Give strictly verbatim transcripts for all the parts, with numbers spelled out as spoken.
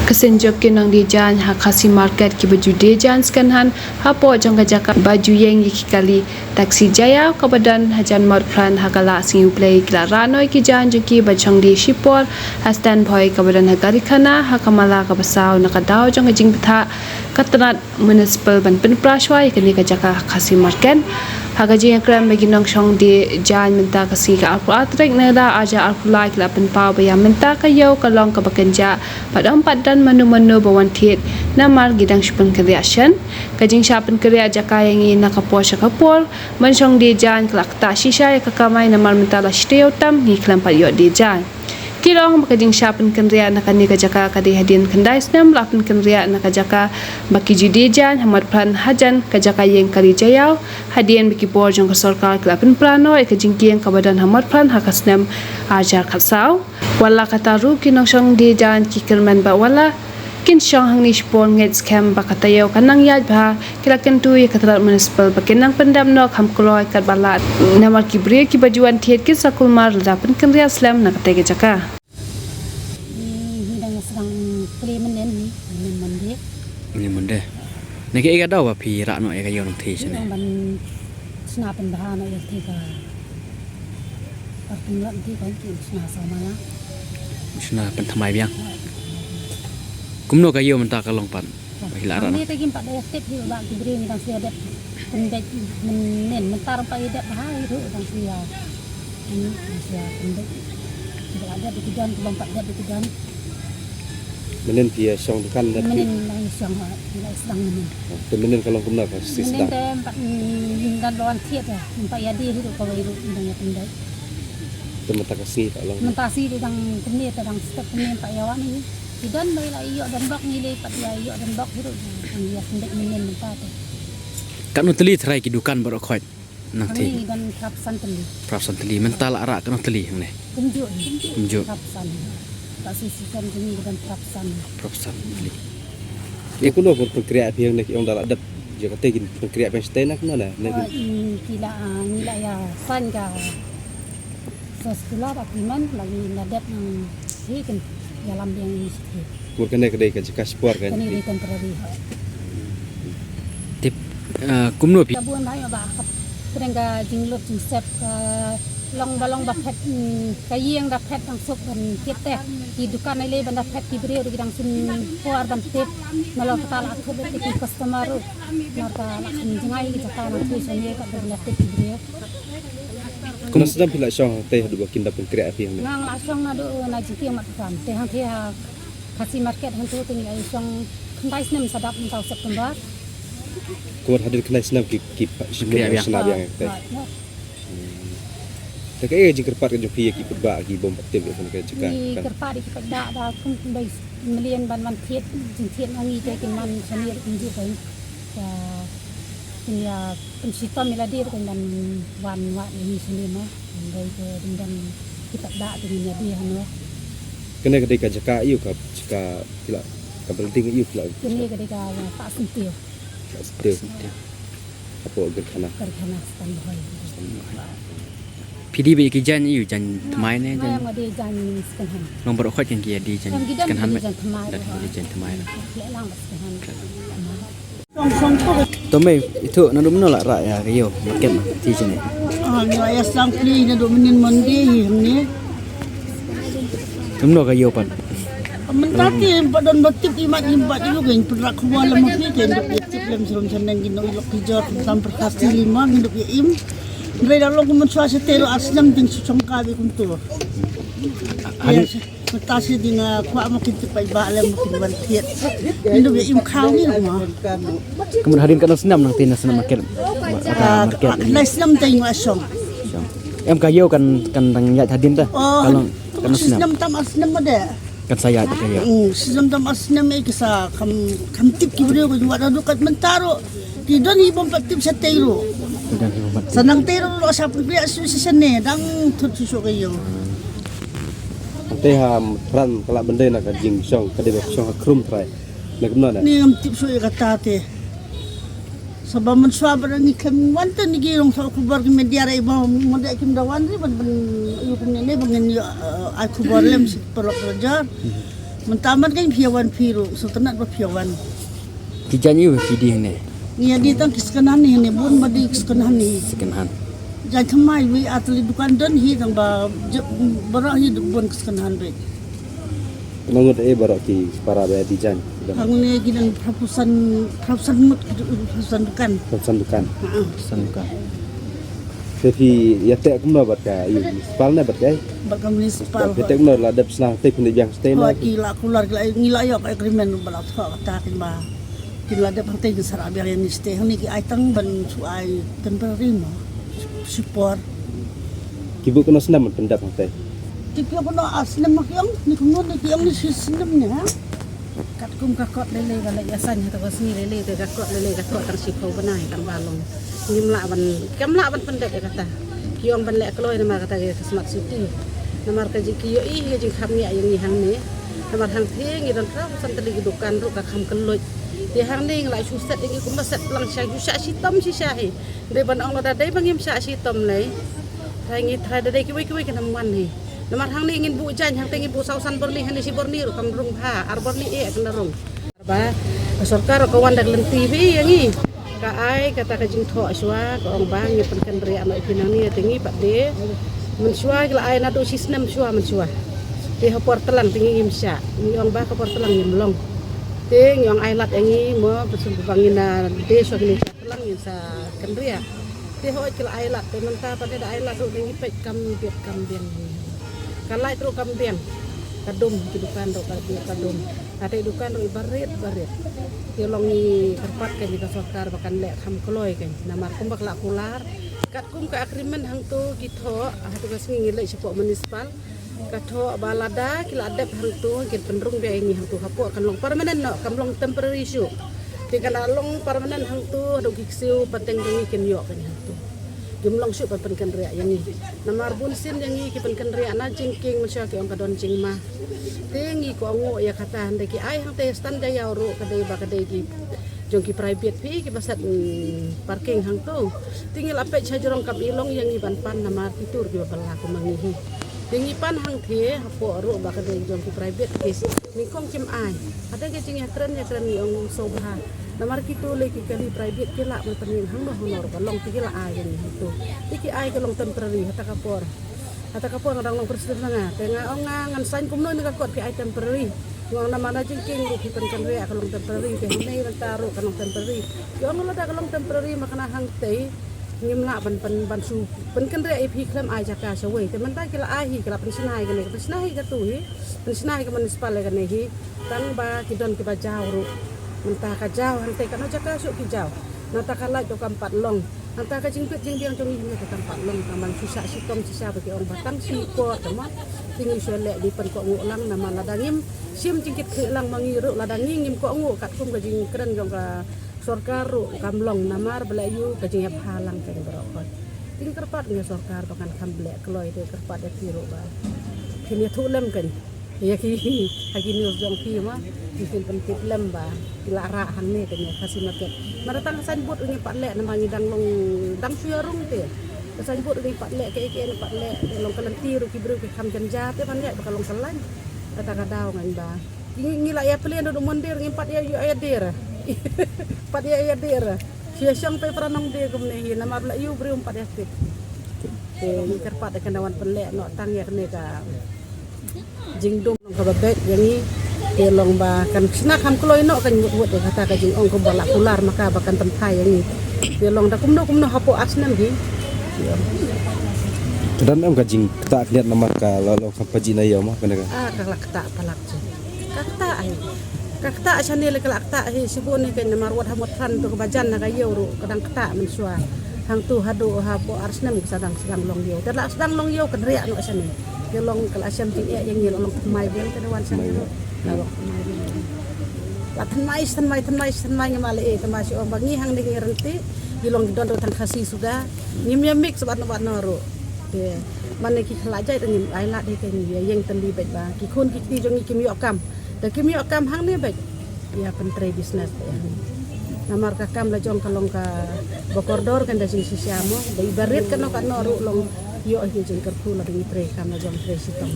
Ka seng jong ki nongdie jaiñ ha Khasi Market kiba ju die jaiñ second hand hapoh jong ka jaka ba ju ïeng ïa ki kali taxi jaïaw kaba don hajan Mawpran ha ka la sngi U Blei ki la rah noh ïa ki jaiñ jong ki ban shong die shipor ha Stand Bhoi kaba don ha Garikhana ha ka mala kaba saw na ka daw jong ka jingbthah ka tnat municipal ban pynpra shuwa ïa kane ka jaka ha Khasi Market. Ha ka jingïakren bad ki nongshong die jaiñ mynta ka sngi ka arphew ar tarik Nohprah arhajar arphew lai ki la pynpaw ba ïa mynta ka ïew ka long kaba kynjah bad ym pat don mano mano ba wan thied namar ki dang shu pynkynriah shen. Ka jingshah pynkynriah jaka ïa ngi na ka por sha ka por ban shong die jaiñ ka la ktah shisha ïa ka kamai namar mynta la shi taïew tam ngi khlem pat ïoh die jaiñ. Ki la ong ba ka jingshah pynkynriah na kane ka jaka ka dei hadien khyndai snem la pynkynriah na ka jaka ba ki ju die jaiñ ha Mawpran hajan ka jaka ïeng kali jaïaw hadien ba ki bor jong ka sorkar ki la pynpra noh ïa ka jingkieng kaba don ha Mawpran ha ka snem arhajar khatsaw. Wat la katta ruh ki nongshong die jaiñ ki kyrmen ba wat la kin shong hangne shipor ngeit skhem ba ka taïew kan nang ïaid bha. Ki la kyntu ïa ka tnat municipal ba kin nang pyndep noh kham kloi katba lah namar ki briew kiba ju wan thied kin sa kulmar lada pynkynriah slem na katei ka jaka. Ngi dang sdang plie mynnin, mynnin Monday. Mynnin Monday. Na kaei ka daw ba phi rah noh ïa ka ïew nangtei shane? Ngi dang ban shna pynbha noh ïa katei ka parking lot, katei ka shna saw mala. Shna pynthymmai biang. Kumno ka ïew mynta ka long pat? Ba hi la rah noh. Ngi te kim pat da ïa tip hi ba ki briew ngi dang shu ïa dep pyndep mynnin, mynta ruh pat ïa dep bha hi ruh dang shu ïa. Ngi dang shu ïa pyndep. Ki ba la dep ki don, ki bym pat dep ki don. Mynnin phi ïa shong dukan ne phi? Mynnin nang ïa shong ha, ngi la sdang mynnin. Te mynnin ka long kumno ka shi sdang? Mynnin te pat, mm, don ba wan thied te, ym pat ïa die hi ruh kawei ruh ngi dang ïa pyndep. Te mynta ka sngi pat long? Mynta sngi te dang kumne te dang step kumne ym pat ïa wan hi. Ki don ba ïa la ïoh don bok ngi lei pat ïa ïoh don bok hi ruh. Ngi ïa pyndep mynnin mynta te. Katno tylli tharai ki dukan baroh khoit nangtei? Ngi don phraphew san tylli. Phraphew san tylli. Mynta la rah katno tylli hangne? Kumjuh hi. Kumjuh. Phraphew san. Ka association jong ngi don phraphew san. Phraphew san tylli. Te kumno phi pynkynriah phi hangne ki ong da la dep. Ïa katei kin pynkynriah phi shatei na kumno na? Ki la, ah, ngi la ïa sign ka sa circular agreement la ngi la dep nang hi kin ïalam biang ngi shatei. Kumno kane ka dei ka jaka shipor kan? Kane dei temporary ha. Tip, ah, kumno phi? Ka bun bha ïa ba ka pyrshang ka jinglut jingsep ka long ba long ba phet, mm, ka ïing da phet dang suk ban tip te. Ki dukan ai lei ban da phet ki briew ruh ki dang sum por ban tip. Nalor kata la thut ki customer ruh. Nalor kata la sum jngai ki jaka nang tip sum ïa ka ban da tip ki briew. Kumno sdang phi la shong hangtei haduh ba kin da pynkynriah phi hangne? Nga la shong naduh na jingkieng mat kam. Te hangtei ha Khasi Market hangtu te ngi ïa shong khyndai snem sa dap mynta u September. Kumno hadien khyndai snem ki, ki shim pynkynriah biang. Shna biang hangtei. Right, right. Hmm. Te kaei ka jingkyrpad ka jong phi ïa ki paidbah ki bym pat tip ïa kane ka jaka? Ngi kyrpad ïa ki paidbah da kum bai mlien ban wan thied, jingthied ma ngi te kin wan shane ruh kumjuh bai. Ka kin ïa pynshitom ïa lade ruh kin ban wan wad ïa ngi shane mo. Dei te dei ban ki paidbah te ngin ïa die hano. Kane ka dei ka jaka aiu ka jaka phi la, ka building aiu phi la? Kane ka dei ka Pah Syntiew. Pah Syntiew. Hapoh Garikhana. Garikhana Stand Bhoi. Phi die beit ïa ki jaiñ aiu, jaiñ thymmai ne jaiñ? Nga die jaiñ second hand. Long baroh khoit kin ki ïa die jaiñ second hand. Ki don jaiñ thymmai. Don jaiñ thymmai. Leh lang ba second hand. To mei, ithuh naduh mynno la rah ïa ka ïew market na, te shane? Ah, nga ïa sdang plie naduh mynnin Monday hi hangne. Mynno ka ïew pat? Mynta te ym pat don ba tip, imat ym pat ïoh, kein pynrah khubor lem ma phi, kein dok ïa tip lem shalom shaneng, kin dok ïa lok ki jor, tam pyrkhat ki lima, kin dok ïa im. Hynrei da long kum mynshuwa shatei ruh ar snem te shu shongka beit kumto. Mynta shi dei nga kwah ma kin tip paidbah lem ma kin wan thied. Ndu ïa im khaw ngi ma. Kumno hadien katno snem nangtei na snem market? Market. Khyndai snem te nga shong. Em ka ïew kan, kan dang ïaid hadien te? Ka long katno snem? Snem tam ar snem ma de. Kan sa ïaid te ka ïew. Snem tam ar snem ei ki sa kham, kham tip ki briew ka juh wat haduh kat mynta ruh. Ki don hi bym pat tip shatei ruh. Ki don hi bym pat tip. Sa nangtei ruh ruh sa pynkhreh shuh shuh shane dang thut shuh shuh ka ïew. Te ha Mawpran ka la ban dei na ka jingshong ka dei ba shong ha khrum trai. Na kumno na? Ni ngam tip shuh ïa kata te. Sa ba mynshuwa ba ngi khlem wan te ngi ïoh sa khubor ki media re ba mode kim da wan re ban ban ïoh kumne ne ba ngin ïoh ai khubor lem shi paralok rajar. Mynta man ka phi wan phi ruh, sngewtynnat ba phi wan. Ki jaiñ aiu phi die hangne? Ngi ïa die tang ki second hand hangne, bun ba die second hand hangne. Second hand. Jaiñ thymmai, wei ar tylli dukan don hi, tang ba baroh hi bun second hand beit. Ngut eh baroh ki para ba die jaiñ? Hangne ki don phra phew san, phra phew san ngut, phra phew san dukan. Phra phew san dukan. Phra phew san dukan. Te phi ïa teh kumno bad ka, ïa, municipal ne bad ka? Bad ka municipal. Phi teh kumno, la dep sna te phin dep biang stay na? Ki la kular, ki la, ngi la ïoh agreement ba la thoh kata kin ba kin la dep hangtei kin sa ra biang ïa ngi stay hangne, ki ai tang ban shu ai temporary mo. Shu por. Ki buh kumno snem ban pyndep hangtei? Ki buh kumno ar snem ma ki ong, ni kumno ni ki ong ni shi snem ni ha. Katkum ka kot lei lei ba la ïa saiñ ha ta ka sngi lei lei te ka kot lei lei ka kot tang shiphew bnai tang ba long. Ngim lah ban, kam lah ban pyndep ïa kata. Ki ong ban leh kloi namar kata ka smart city. Namar ka jing ki ïohi ka jingkham ngiah ïa ngi hangne. Namar hangtei ngi don phra phew san tylli ki dukan ruh ka kham kylluid. Te hangne ngi la shu set ïa ngi kumba set lang sha, shu shah shitom shisha hi. Dei ban ong lada dei ba ngim shah shitom lei. Trai ngi trai da dei kiwei kiwei kin ym wan hi. Namar hangne ngin buh jaiñ, hangtei ngin buh saw san byrni, hangne shi byrni ruh kam rung bha, ar byrni eh kan da rung. Ba ka sorkar ka wan da ka lynti bha ïa ngi. Ka ai kata ka jingthoh shuwa, ka ong ba ngi pynkynriah noh ïa phi nangne, te ngi pat de. Mynshuwa ki la ai naduh shi snem shuwa mynshuwa. Te ha por tlang te ngi ngim shah. Ngi ong ba ka por tlang ngim long. Te ngi ong ai lad ïa ngi mo, ba ngin, ah, de shuwa kine. Tlang ngin sa kynriah. Te hooid ki la ai lad, te mynta pat de da ai lad ruh ngi peit kam biang kam biang. Ka lait ruh kam biang. Ka dum, ki dukan ruh ka dum, ka dum. Ka te dukan ruh i barit barit. Te long ngi kyrpad ka jong ka sorkar ba kan leh kham kloi ka. Namar kumba ka la kular. Katkum ka agreement hangto ki thoh, ha tu ka sngi ngi leit shapoh municipal. Ka thoh ba lada ki la dep hangto kin pynrung biang ïa ngi hangto hapoh, kan long permanent noh, kam long temporary shuh. Te kan da long permanent hangto haduh ki ksiew pateng jong ngi kin ïoh kan hangto. Kim long shuh ban pynkynriah ïa ngi. Namar bun sien ïa ngi ki pynkynriah na jingkieng mynshuwa ki ong ka don jingma. Te ngi kohnguh ïa kata, hynrei ki ai hangtei stand jaiaw ruh ka dei ba ka dei ki jong ki private phi kiba set, mm, parking hangto. Te ngi la peit sha jrong kam i long ïa ngi ban pan namar ki tur kiba bylla kum ma ngi hi. Te ngi pan hangtei hapoh ruh ba ka dei jong ki private ki nyngkong kim ai. Hata ka jingïakren ïakren ngi ong sngewbha. Namar kito lei ki kali private ki lah ban pynïeng hangno hangno ruh ka long te ki la ai ïa ngi hangto. Te ki ai ka long temporary hata ka por. Hata ka por nga dang long president na nga. Te nga ong nga ngan sign kumno ne ka kot ki ai temporary. Nga ong namar na jingkieng ruh ki pynkynriah ka long temporary, te hangne mynta ruh ka long temporary. Ki ong lada ka long temporary ma kane hangtei ngim lah ban, ban, ban shu pynkynriah ïa phi khlem ai jaka shawei. Te mynta ki la ai hi, ki la pynshna hi kane, pynshna hi katu hi. Pynshna hi ka municipal ïa kane hi. Tang ba ki don kiba jaw ruh. Mynta ka jaw hangtei katno jaka shuh ki jaw. Nangta ka lait ruh kam pat long. Nangta ka jingbit jingbiang jong ngi hynne ka kam pat long, tang ban shu shah shitom shisha ba ki ong ba tang shi por tang ma. Te ngi shu leh dei pynkohnguh lang namar lada ngim shim jingkitkhlieh lang ma ngi ruh, lada ngi ngim kohnguh katkum ka jingkren jong ka sorkar ruh kam long namar ba leh ïa u ka jingïabha lang ka jong baroh. Te ngi kyrpad ngi sorkar ba kan kham leh kloi, te kyrpad ïa phi ruh ba phin ïathuh lem kan. Ïa ki, ha ki news jong phi ma, ki phin pyntip lem ba ki la rah hangne kane Khasi Market. Mar tang ka signboard ngi pat leh namar ngi dang long, dang shu ïarung te. Ka signboard ngi pat leh, kaei kaei ngi pat leh, te long ka lynti ruh ki briew ki kham jynjar te ban ïaid ba ka long ka lain. Kata ka daw ngan ba ngi, ngi la ïa plie ruh da mondir ngi pat ïa, ïa, ïa dir. Pat ïa, ïa dir. Shu ïa shong pei para nongdir kumne hi namar ba la ïa u briew pat ïa tip. Te ngi kyrpad ïa ka na wan pynleh noh tang ïa kane ka jingdum kaba beit ïa ngi. Te long ba kan shna kham kloi noh kan mut mut ïa kata ka jingong kumba la kular ma ka ba kan pynphai ïa ngi. Te long da kumno kumno hapoh ar snem hi. Ka don em ka jingktah khyndiat namar ka la long kham pajih na ïew ma kane ka. Ah, ka la ktah palat. Ka ktah hi. Ka ktah shane le ka la ktah hi shibun hi kan namar wat ha Mawtharan to kaba jan na ka ïew ruh ka dang ktah mynshuwa. Hangto haduh hapoh ar snem ka sa dang, sa dang long ïew. Te la sa dang long ïew kan riah noh shane. Ïa long ka la shem jingeh ïa ngi la long thymmai biang ka wan shane ruh. La long thymmai biang. La thymmai, thymmai, thymmai, thymmai ngi ma leh eh, thymmai shu ong ba ngi hangne ngi rynti. Ïa long ki don ruh tang Khasi suda. Ngim ïa mix bad no bad no ruh. Te mane ki khlajai te ngim ai lad hi te ngi ïa ïeng tang di beit ba ki khun ki kti jong ngi kim ïoh kam. Te kim ïoh kam hangne beit. Ïa pyntrei business te hangne. Namar ka kam la jong ka long kaba kordor kan da jingshisha mo. Ba i barit kano kano ruh long ïoh hi jingkyrkhu la ba ngi trei kam la jong trei shitom.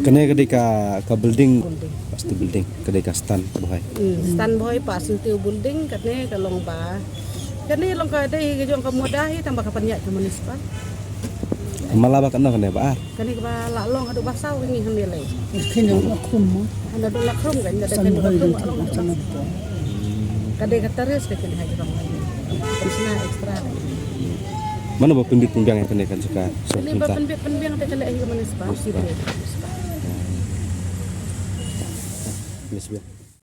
Kane ka dei ka, ka building. Building. Pass to building. Ka dei ka stand Bhoi. Hmm, stand Bhoi pass to building, kane ka long ba. Kane long ka dei ka jong ka muda hi tang ba ka pynïaid ka municipal. Mala ba katno kane ba ar? Kane ka ba la long haduh ba saw ka ngi hangne lei. Kane la khum mo. Hana duh la khum kan, kane ka ba khum la long. Ka dei ka terrace ka kane ha jrong. Kan sna extra. Mano ba pynbit pynbiang ïa kane kan jaka? Kane ba pynbit pynbiang te ka leh hi ka municipal. Municipal. Municipal.